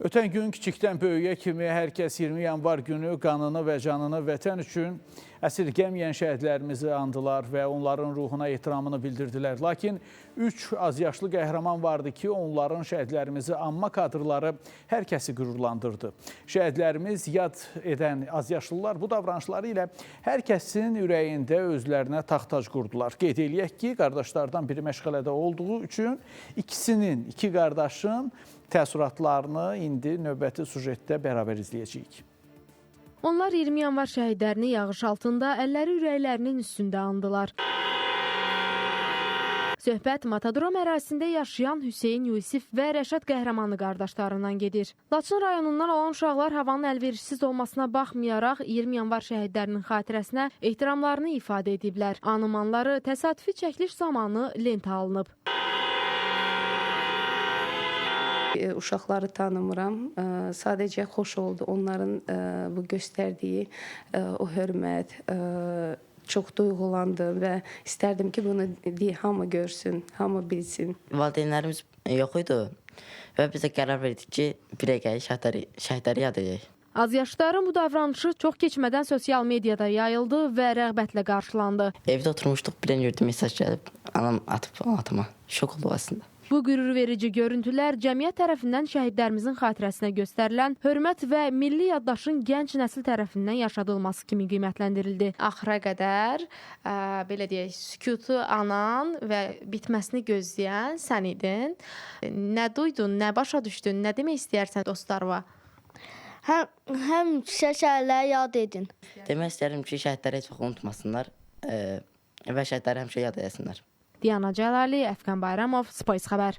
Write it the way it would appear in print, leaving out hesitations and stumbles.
Ötən gün kiçikdən böyüyə kimi hər kəs 20 yanvar günü qanını və canını vətən üçün əsirgəməyən şəhidlərimizi andılar və onların ruhuna ehtiramını bildirdilər. Lakin 3 azyaşlı qəhrəman vardı ki, onların şəhidlərimizi anma kadrları hər kəsi qürurlandırdı. Şəhidlərimiz yad edən azyaşlılar bu davranışları ilə hər kəsin ürəyində özlərinə taxtac qurdular. Qeyd eləyək ki, qardaşlardan biri məşğələdə olduğu üçün ikisinin, iki qardaşın təəssüratlarını indi növbəti sujetdə bərabər izləyəcəyik. Onlar 20 yanvar şəhidlərini yağış altında, əlləri ürəklərinin üstündə andılar. Söhbət Matadrom ərazisində yaşayan Hüseyn, Yusif və Rəşad Qəhrəmanlı qardaşlarından gedir. Laçın rayonundan olan uşaqlar havanın əlverişsiz olmasına baxmayaraq 20 yanvar şəhidlərinin xatirəsinə ehtiramlarını ifadə ediblər. Anımanları təsadüfi çəkiliş zamanı lentə alınıb. Uşaqları tanımıram. Sadəcə xoş oldu onların bu göstərdiyi o hörmət. Çox duyğulandım və istərdim ki, bunu hamı görsün, hamı bilsin. Valideynlərimiz yox idi və biz də qərar verdik ki, birə gəlib şəhidləri yad edək. Azyaşlıların bu davranışı çox keçmədən sosial mediada yayıldı və rəğbətlə qarşılandı. Evdə oturmuşduq, bir dənə gördüm mesaj gəlib, anam atıb atıma. Şok oldu aslında. Bu qürurverici görüntülər cəmiyyət tərəfindən şəhidlərimizin xatirəsinə göstərilən hörmət və milli yaddaşın gənc nəsil tərəfindən yaşadılması kimi qiymətləndirildi. Axıra qədər belə deyək, sükutu anan və bitməsini gözləyən sən idin. Nə duydun, nə başa düşdün, nə demək istəyərsən dostlarına? Həmişə şəhərləri yad edin. Demək istəyirəm ki, şəhidləri heç vaxt unutmasınlar və şəhidləri həmişə yad eləsinlər. Diana Cəlali, Əfqan Bayramov, Space Xəbər.